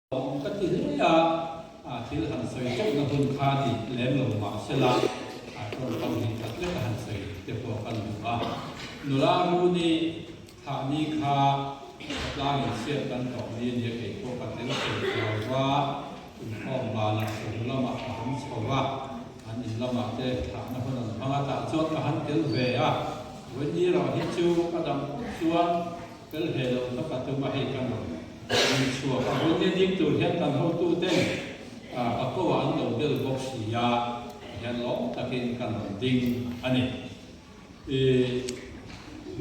Awm ka ti hle a, a thil han sawi teuhna hun kha ni lem lo mah sela, a tawngkam hnih khat lek a han sawi te pawh kan duh a. Nula Runi thlah ni kha khawtlang inchhiat kan tawh ni a nia, kei pawh ka tel thei ta lo va, inkhawm banah chhawhnu lamah ka han chho va, an in lamah te thlahna hun an hmang a, tah chuan ka han tel ve a, Wendy erawh hi chu ka dam phawt chuan Fel hle lo kha ka tum a, hei ka rawn ring chhuak a, vawinia ding tur hian kan hotuten ka ko ah an lo bel bawk si a, tihian lawm takin ka rawn ding a ni. I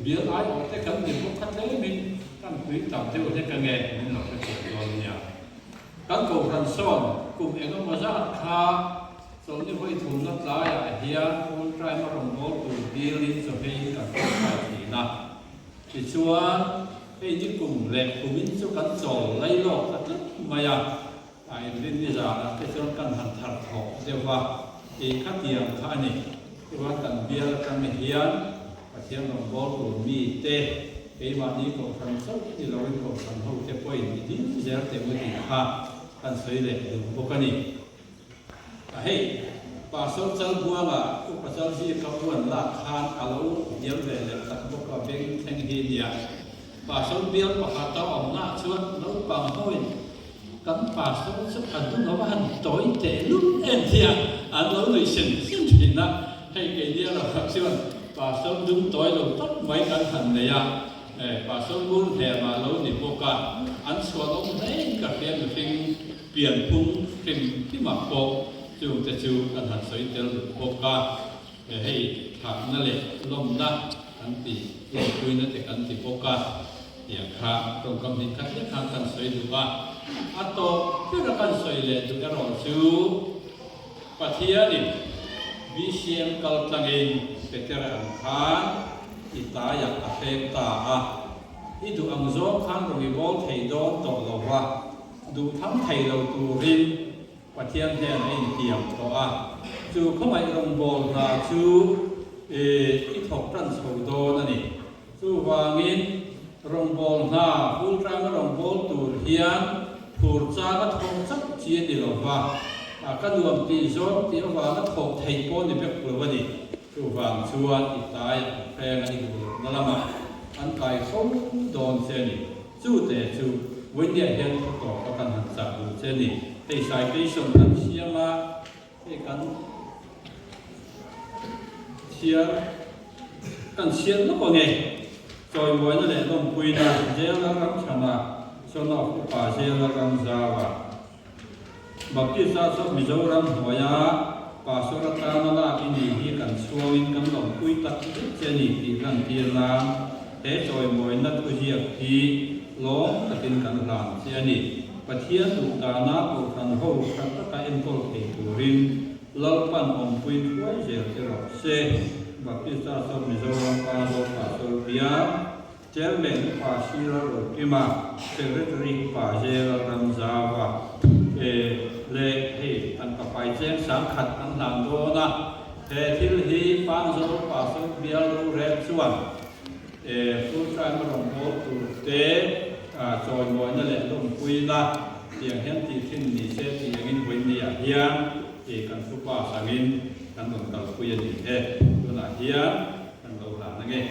bial aiawh te kan ni bawk kha tlemin kan pui tam deuh hlek ange min lo hrethiam dawn nia. Kan kohhran sawn kum engemaw zat kha chawlhni vawi thumna tlaiah hian full time a rawn bawl tur dilin chawhmeiin kan tawngtai thin a. Tichuan, hei ni kum leh kumin chu kan chawl lai lawk ta tlat mai a, a inrin ni zanah te chuan kan han thar thawh deuh va, tih kha tiang kha a ni. Chuan kan bial atang hian Pathian rawngbâwl tur mite, keimahni kohhran chauh ni loin kohhran hote pawhin i dil zel teh u tih kha kan sawi leh duh bawk a ni. A hei, Pastor Chalbuanga Upa Chalzika uan lak khan a lo hniam ve leh tak bawk a beng thleng hi nia. Pastor bial pakhata awmnaah chuan naupang hoin kan Pastor chu a dung a va han tawi teh lul em tia an lo nuih sen sen thin a. Hei keini erawh chuan Pastor dung tawi lo tak mai kan han nei a, Pastor ngur hnemah a lo ni bawk a, an chhuanawm hlein ka hria mihring. Pianphung hrim hrimah pawh chungte chu kan han sawi tel duh bawk a, hei thlakna leh lawmna kan ti, lawmpuina te kan ti bawk a, tiang kha tawngkam hnih khat lek khan kan sawi duh a. A tawp bera kan sawi leh duh erawh chu Pathianin BCM kal tlangin Petera ang khan i taiah a hreng ta a, i duh ang zawng khan rawn i bawl thei dawn tawh lo va, Duh tham thei lo turin Pathian hnen a intiam tawh a, chu khawngaih rawngbâwl hna chu i thawk ṭan chho dawn a ni. Chuvangin, rawngbâwl hna full time-a rawngbâwl tur hian phur changa thawk chauh chi a ni lo va, ka nuam tih zawng tih avanga thawk theih pawh ni vek lo a ni. Chuvang chuan i tlai a hreng a i duh lohna lamah an kai fo dawn che a ni. Chu te chu Windia hian thu tawp a kan han chah duh che a ni. Hei citation kan siam a, hei kan chhiar kan chhiar lawk ang e. Chawimawina leh lawmpuina Jail-a ram chhana Son of Upa Jail-a ram zaua. Baptist-a chuan Mizoram hnuaia Pastor atana lak i nih hi kan chhuangin kan lawmpui tak zet che a ni tih lantir nan he chawimawina thuziak hi lawm takin kan hlan che a ni. Pathian duh dana Kohhran ho tha taka enkawl thei turin Lalpan awmpui thuai zel che rawh se. Baptist-a chuan Mizoram Panzawl Pastor bial. Chairman Upa Sira Rokima, Secretary Upa Zela Ramzava leh hei tangka pai cheng sangkhat an hlan dawn a, he thil hi Pangzawl Pastor bial rorel chuan full time a rawn bawl tur te chawimawina leh lawmpuina tiang hian tih thin ni se tih angin vawinia hian kan thupa sangin kan rawn kalpui a ni e, tunah hian kan lo hlan ange.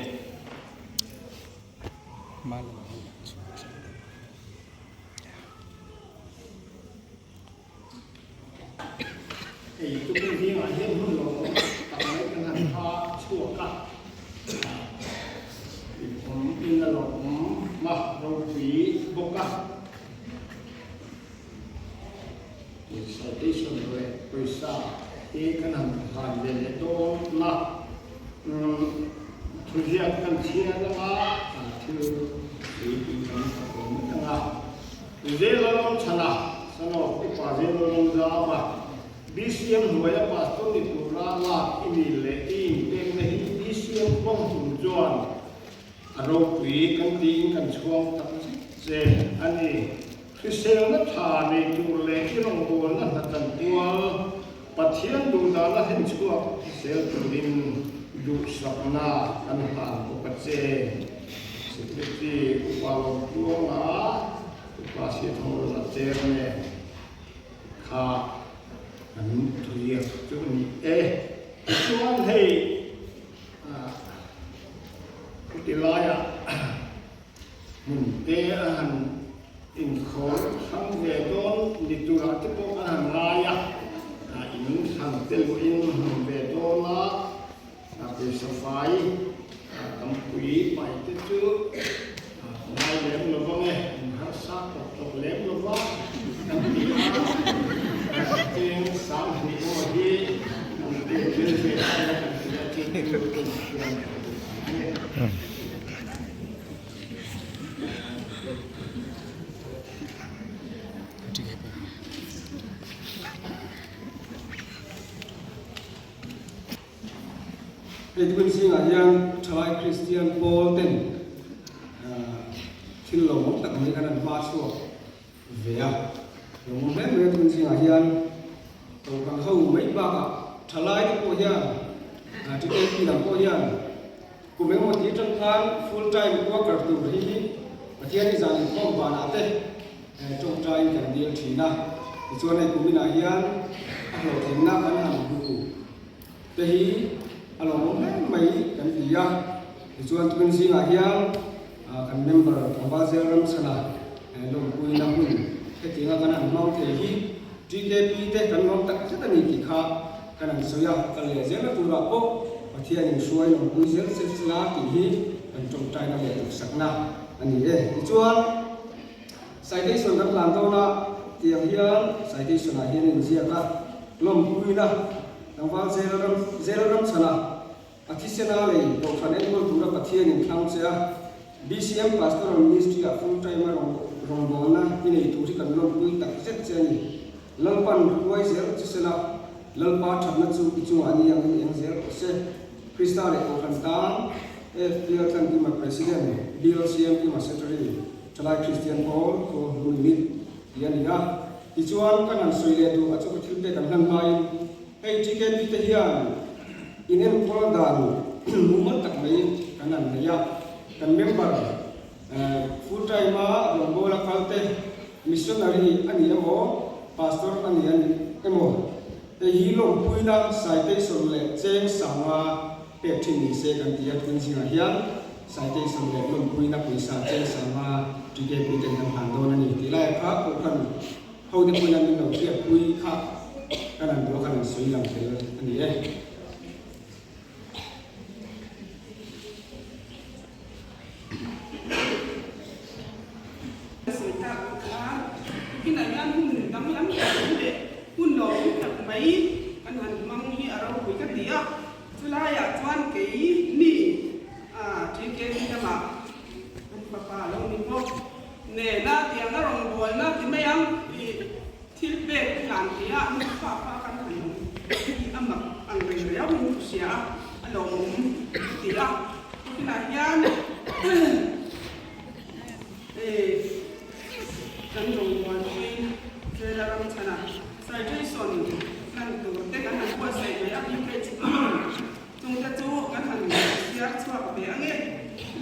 Hei tukin zingah hian hun lo awm tak mai kan han tha chhuak a, inawm in a lo awm a ropui bawk a. Citation leh pawisa hi kan han hlan ve leh dawn a, thuziak kan chhiar anga thil ei tih kan awm ang a. Zela Chhana, son of Upa Zela Zama, BCM hnuaia Pastor ni tura lak i nih leh i inpekna hi BCM kawng tum chuan A ropui kan tiin kan chhuang tak zet che a ni. Hriselna tha nei tur leh i rawngbawlna hna chanpual Pathian duhdana hlen chhuak zel turin duhsakna kan hlan bawk a che. Secretary Upa Lawmtluanga, Upa Siathawng Rawla Chairman. ve dawn ni turah te pawh kan han ngai a, in thlan te luhin hmu ve dawn a, pawisa fai tampui pai te chu ngai lem lo vang e, in harsa tawk tawk lem lo va kan ti a, cheng 2000 emaw hi kan pek zel ve a kan ti a chu chu kan hriat a ni. Hei tun zingah hian thalai Kristian pawl ten thil lo awm tak mai khan an hma chhuak ve a. Lo awm hle mai a tun zingah hian kohhran ho mai bakah thalai te pawh hian TKP lam pawh hian Kum engemaw ti atang khan full time worker tur hi Pathian hi zan inkhawm vanah te tawngtaiin kan dil thin a, tichuan hei kum inah hian a hlawhtlinna kan han hmu te hi a lawmawm hle mai kan ti a, tichuan tukin zingah hian kan member tlangval zel ramchhana lawmpuina hun hetianga kan han hmang thei hi TKP te kan lawm tak zet a ni tih kha kan han sawi a, kal leh zelna turah pawh Pathianin hruai lawmpui zel che sela tih hi kan tawngtaina leh duhsakna a ni e. Tichuan, citation kan hlan dawn a, tiang hian citation ah hian a inziak a, lawmpuina tlangval zel ram zel ram chhana a thisena lei Kohhran enkawl tura Pathianin thlang che a, BCM Pastoral Ministry ah full time a rawngbawlna i nei tur hi kan lawmpui tak zet che a ni. Lalpan hruai zel che sela, Lalpa thatna chu i chungah ni angin eng zel rawh se. Krista leh Kohhran tan FPL Tlankima President, BLCM Kima Secretary, Thalai Kristian Pawl Khaw Hnu Unit tih a ni a. Tichuan, kan han sawi leh duh a chu ka thil pek an hlan hmain hei TKP te hian inenkawl dan mumal tak mai kan han nei a. Kan member full time a rawngbawla kal te, Missionary a ni emaw, Pastor a ni emaw, hei hi lawmpuina citation leh cheng sanga pek thin ni se kan ti a, tun zingah hian citation leh lawmpuina pawisa cheng sanga TKP ten kan hlan dawn a ni tih lai kha Kohhran hote pawhin min lo hriatpui kha kan han duh a, kan han sawi lang tel a ni e. Sawi tak khan tukinah hian hun danglam tak mai leh hun lawmawm tak mai kan han hmang hi a ropui ka ti a, chulaiah chuan kei mi TKP lamah kan fapa lo ni bawk nena tiang a rawngbawlna ti mai ang tih thil pek te hlan ti a nu fa fa kan han awm hi a mak ang reng riau in ka hria a, a lawmawm ka ti a, tukinah hian Kan rawngbawlpui Zela Ramchhana citation hlan tur te kan han buatsaih ve a, BKHP chungte chu kan han chhiar chhuak ve ange.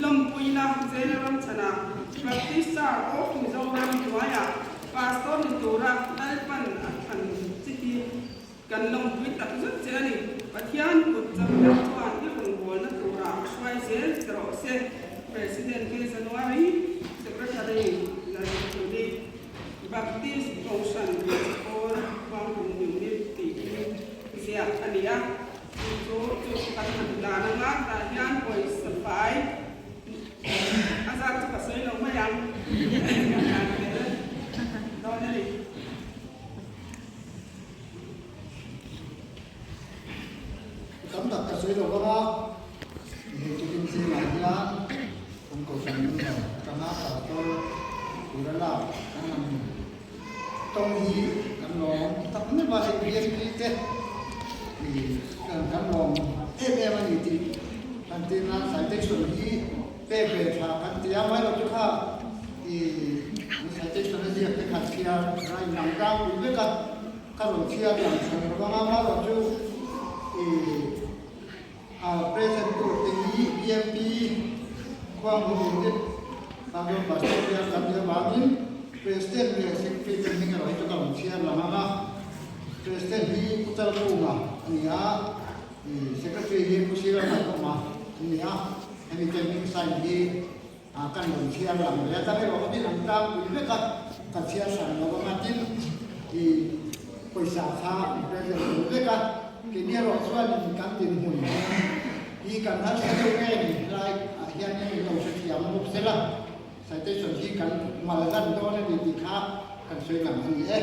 Lawmpuina Zela Ramchhana Baptist Church of Mizoram hnuaiah Pastor ni tura Lalpan a thlan chi hi Kan lawmpui tak zet che a ni. Pathian kut chak tak chuan i rawngbawlna turah hruai zel che rawh se. President K. January, Secretary Lalrinhluni, Baptist Kohhran Hmeichhe Pawl Khuangtum Unit tih hi ziak a ni a. Chu chu chu chu kan han dan anga tah hian pawisa fai a zat chu ka sawi lo mai ang. Kan dan tel dawn a ni. Tam tak ka sawi lo vang a, hei tukin zingah hian kan kohhran member atanga pastor tura lak kan han tawng hi kan lawm tak meuh a, hei BMP te kan lawm em em a ni tih han tih nan citation hi pek ve tha kan ti a, mai lo chu kha citation a ziak te khan chhiar a inang tlangpui vek a. Ka rawn chhiar lang chhan lo vang a, amaherawh chu ih a present tur te hi BMP khuang hu te Bangalore Pastor bial kan nih avangin President leh Secretary te hming erawh hi chu ka rawn chhiar lang ang a, President hi Pu Chalkunga a ni a, ih Secretary hi Pu Sira Ngaihawma a ni a, hemi te hming sign hi. A kan rawn chhiar lang ve a, chang erawh kha min an tlangpui vek a. ka chhiar hran lo anga tin i pawisa kha i present tur vek a, keini erawh chuanin kan dinhmun hi kan harsa deuh nge ni helai ah hianin min lo hrethiam bawk sela citation hi kan mal hlan dawn a ni tih kha kan sawi lang a ni e.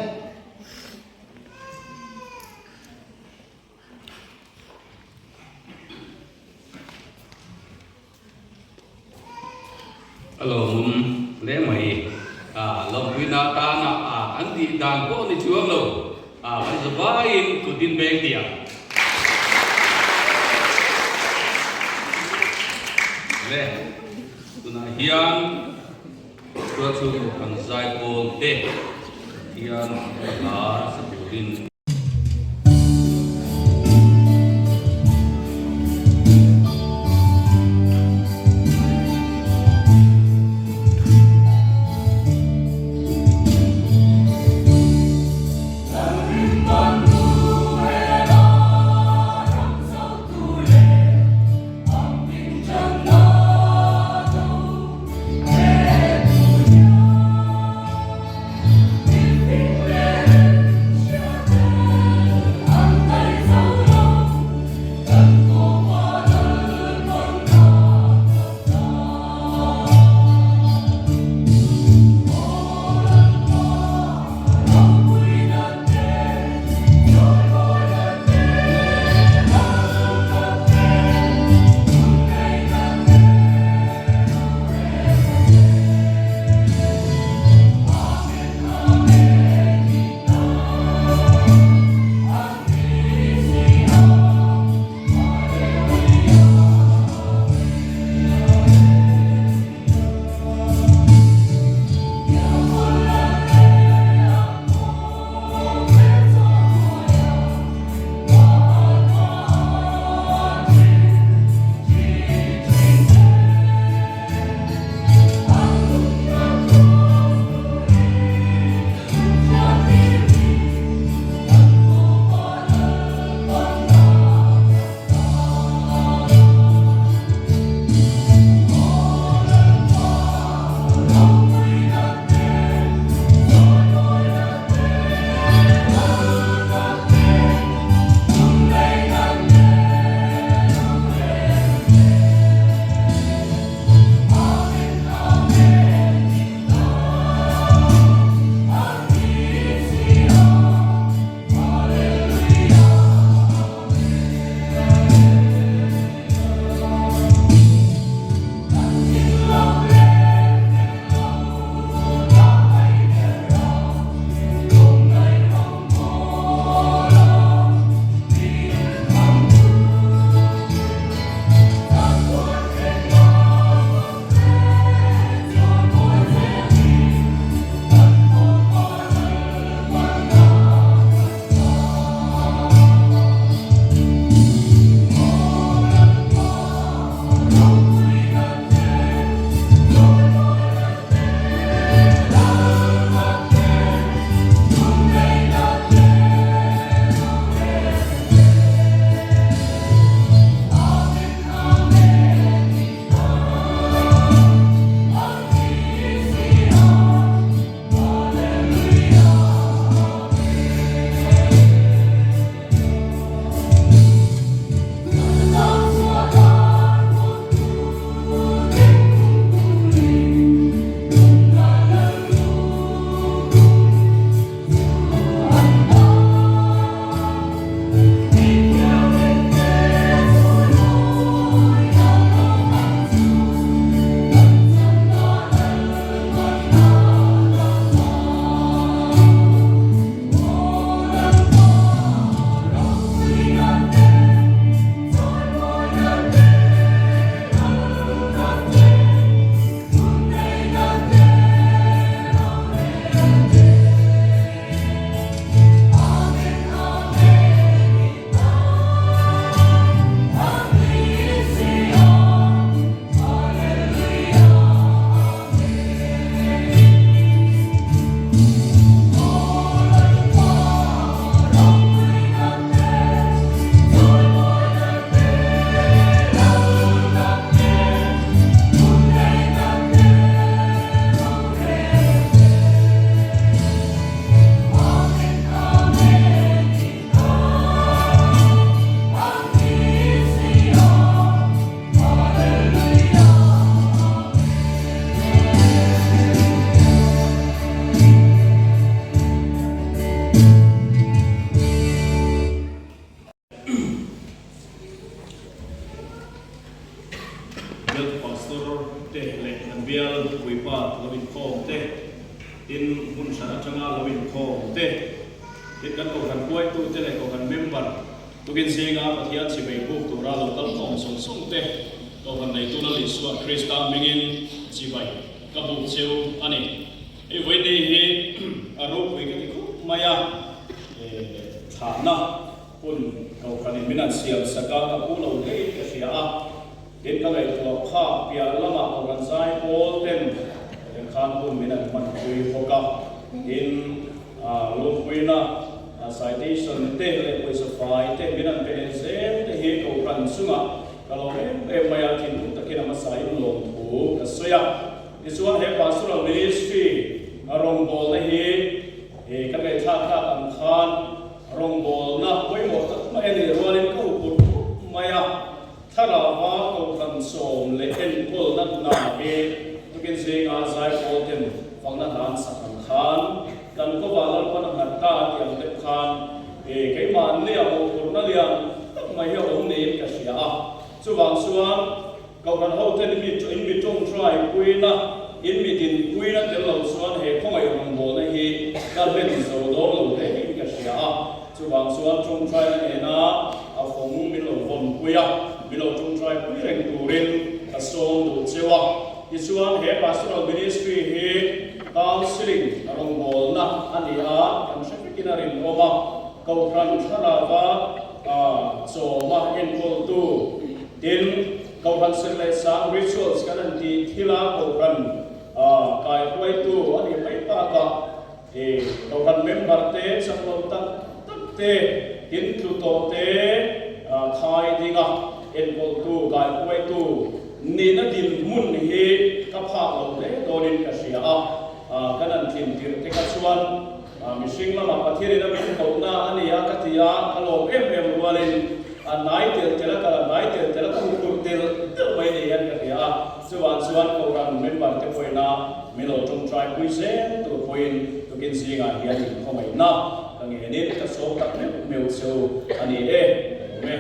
A lawmawm hle mai. A lawmpuina atana a kan tih dan pawh ni chuang lo. A kan zavaiin kut in beng tih ang. Le tunah hian Tualchhung kan zaipawl te hian hla sa turin. te, tin kan Kohhran hruaitute leh Kohhran member tukin zinga Pathian chimei buk tura lo kal khawm sawng sawng te, Kohhran neitu Lal Isua Krista hmingin chibai ka buk cheu a ni. Hei vawiin hi a ropui ka ti khawp mai a, thlahna hun Kohhranin min han siam sak a, ka pu lo hlein ka hria a. Tin, ka ngaihtuah kha piah lamah Kohhran zai pawl ten khan hun min an hmanpui bawk a. Tin, lawmpuina citation te leh pawisa fai te min an pe leh zel te hi Kohhran chungah ka lawm em em mai a, thinlung takin a hmasain lawmthu ka sawi a. Tichuan, he Pastoral Ministry rawngbawlna hi kan ngaihthlak tak ang khan rawngbawlna pawimawh tak mai a nih rualin ka huphurh khawp mai a. Thlarauva Kohhran sawm leh enkawlna hna hi tukin zinga zaipawl ten fakna hlan sak ang khan kan kawvah Lalpan a nghat ta tih ang deuh khan keimahnia mawhphurhna lian tak mai hi a awm niin ka hria a. Chuvang chuan Kohhran hoten in mi tawngtai puina, in mi dinpuina tel lo chuan he khawngaih rawngbawlna hi ka hlen zo dawn lo hle in ka hria a. Chuvang chuan tawngtaina nena a fawng min lo vawnpui a, min lo tawngtai pui reng turin ka sawm duh cheu a. Tichuan he Pastoral Ministry hi Counselling rawngbawlna a ni a, kan hre vekin a rinawm a, Kohhran thlarauva chawma enkawltu, tin, Kohhran serh leh sang rituals kan han tih thila Kohhran kaihuaitu a nih mai bakah, I Kohhran member te chak lo tak tak te, in tlu tawh te khai dinga enkawltu, kaihuaitu nihna dinhmun hi ka phak lo hle dawnin ka hria a. Kan an tlin tirh te kha chuan mihring lamah Pathianin a min kohna a ni a ka ti a, ka lawm em em rualin a hnai tel tel a kal a hnai tel tel a ka huphurh tel tel mai ni hian ka hria a. Chuvang chuan Kohhran member te pawhin a min lo tawngtai pui zel tur pawhin tukin zingah hian inkhawngaihna ka ngenin ka sawm tak meuh meuh cheu a ni e, ka lawm e.